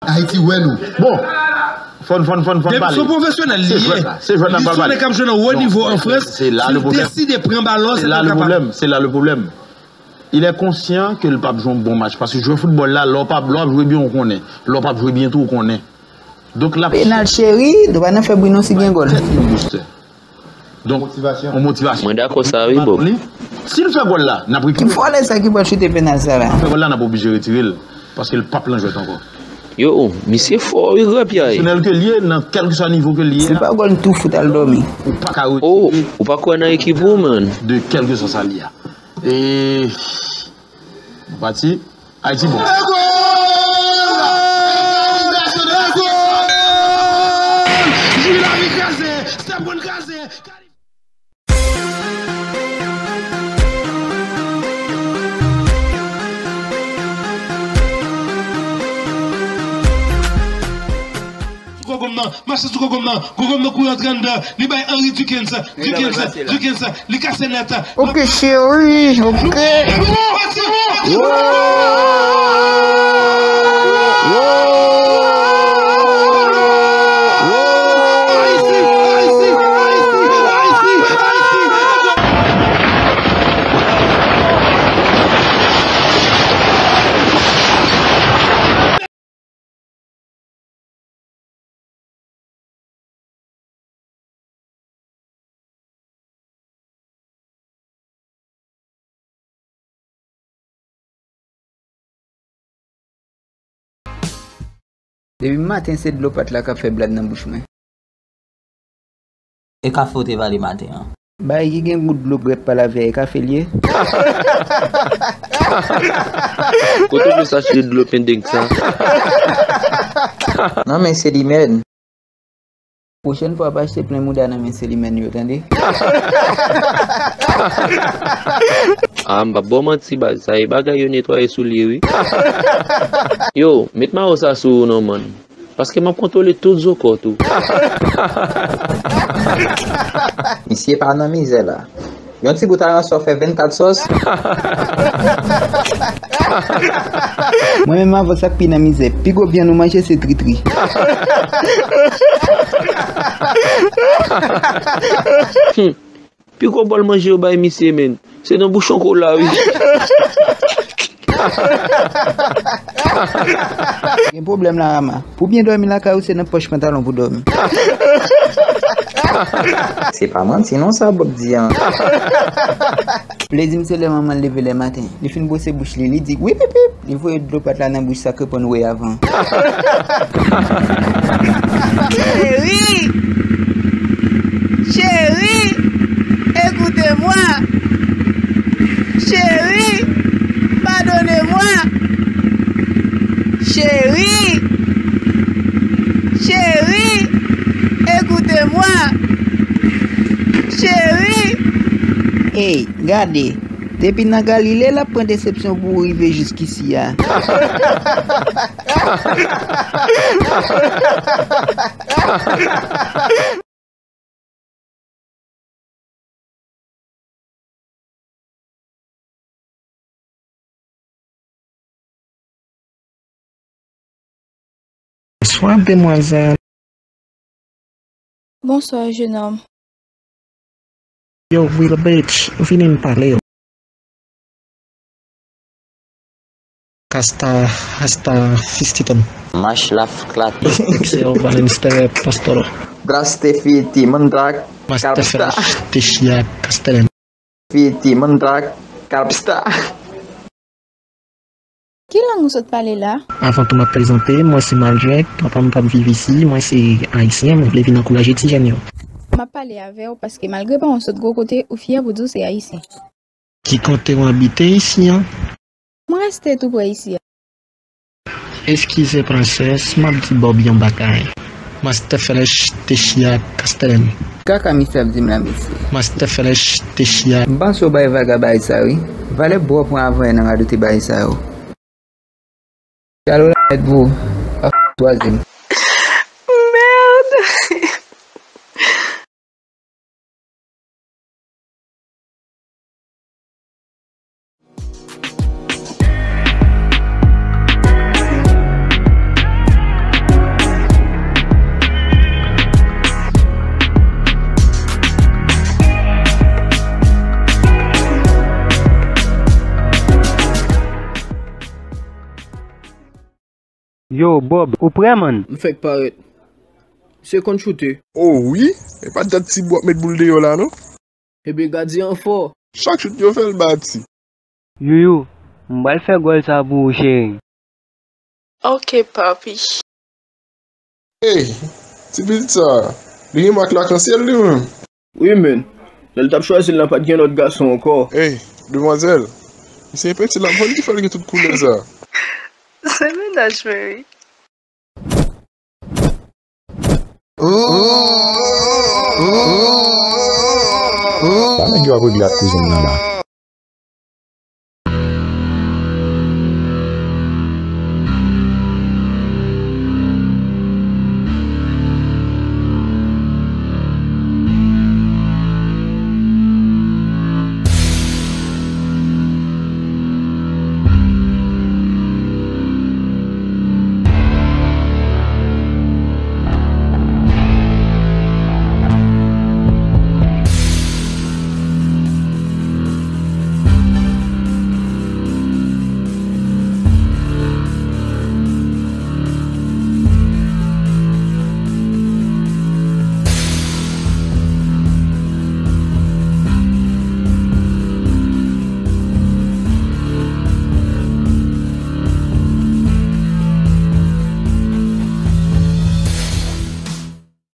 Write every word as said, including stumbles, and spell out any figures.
Ayiti wè nou. Bon, fòn, fòn, fòn, fòn pale. Se pwofesyonèl li ye. Se jwèt la, se jwèt la pral pale. Li se nèg k ap jwe nan wo nivo an Frans. Se la le pwoblèm. Si l deside pran balon, se la le pwoblèm. Se la le pwoblèm. Il est conscient que l p ap jwe yon bon match. Paske jwè foutbòl la, lè w p ap, lè w ap jwe byen, ou konnen. Lè w p ap jwe byen tou, ou konnen. Donk, l ap... Penal cheri, nou pa nan fè bri non si gen gòl. Tèt li booster. Donk, yon motivasyon. Mwen dakò sa wi, Bob. Si l fè gòl la, n ap retire. Ki vòlè sa ki pral choute penal sa la? Fè gòl la, n ap oblije retire l. Paske l p ap lan jwèt ankò. Yo, misye fò wi, gran pyay. Pwofesyonèl ke l ye, nan kèlkeswa nivo ke l ye. Se pa gòl tou fout al dòmi. Ou pa ka retire. Oh, ou pa kwè nan ekip ou, man. De kèlkeswa sa l ye a. E, nou pati. Ayiti bon. Jimmy Lavi kraze, Steph Brun kraze. Sou kò gonm nan, mache sou kò gonm nan, kò gonm nan kouri antre anndan, li bay Henry Dukens, Dukens, Dukens, li kase nèt. Ok, cheri, ok. Depi maten se dlo pat la k ap fè blad nan bouch mwen. E kafe w te vale maten an? Bagay ki gen gou dlo grèp pa lave a, e kafe l ye? Kote w jwenn sachè dlo pendeng sa? Nan men Selimèn. Pwochèn fwa pa achte plen mouda nan men Selimèn yo, tande? Ah, m p ap ba w manti, baz. Sa e bagay yo netwaye soulye, wi. Yo, met mayo sa sou ou non, man. Paske m ap kontwole tout zo kò w tou. Misye pa nan mizè la. Yon ti bout aransò fè vennkat sòs. Mwen menm avè w sa k pi nan mizè. Pi gwo vyann ou manje se tritri. Hmm. Pi gwo bòl manje yo bay misye, menn. Se nan bouchon kola, wi. Gen pwoblèm la, Rama. Pou byen dòmi lakay ou, se nan pòch pantalon pou dòmi. Se pa manti non sa Bob di an. Plezi m se lè manman l leve lè maten. Li fin bwose bouch li, li di, "Wipipip!" Li voye dlo pat la nan bouch sa k reponn wi avan. Chérie, chérie, écoutez-moi. Chérie, pardonnez-moi. Chérie, chérie, écoutez-moi. Chérie. Hey, gade. Depi nan Galile, l ap pran desepsyon pou rive jiskisi a. Bonswa, demwazèl. Bonsoir, jeune homme. Yo, Will Bitch, vini n pale. Kasta, hasta, fistiton. Mach laf klate. Yo, Valen Stere Pastoro. Braste fiti, mandrak, Master kalpsta. Fresh, Teshia, Castellan. Fiti, mandrak, kalpsta. Ki lang ou sot pale la? Avan tou, m ap prezante, mwen se Maldrek, papa m p ap viv isi, mwen se ayisyen, mwen vle vin ankouraje ti jèn yo. M ap pale avè w paske malgre pa yon sot gwo kote, ou fyè pou di w se ayisyen. Ki kote w abite isi an? Mwen reste tou prè isi a. Eskize Princess, m ap di Bob yon bagay. Master Fresh, Teshia, Castellan. Kaka misye ap di m la, mesye. Master Fresh, Teshia. M panse w bay vag a bagay sa, wi. Valè bwa w pran avan yè nan radote bagay sa yo. Chalo la mèt vo. Ap twazyèm. Merde. Yo, Bob, ou prè, man? M fèk parèt. Misye konn choute. Oh wi? E pa dat Tibou ap met boul deyò la non? Ebyen gadyen an fò. Chak chout yo fè l bati. Youyou, m pral fè gòl sa pou ou, cheri. Ok, papi. Ey, ti pitit sa, li gen mak lakansyèl li menm. Wi, men. Lè l t ap chwazi l lan, pa t gen lòt gason ankò. Ey, demwazèl, misye penti la, m konn ki fè l gen tout koulè sa. Se mennaj mwen, wi. Sa nèg yo ap regle ak kouzin nan la?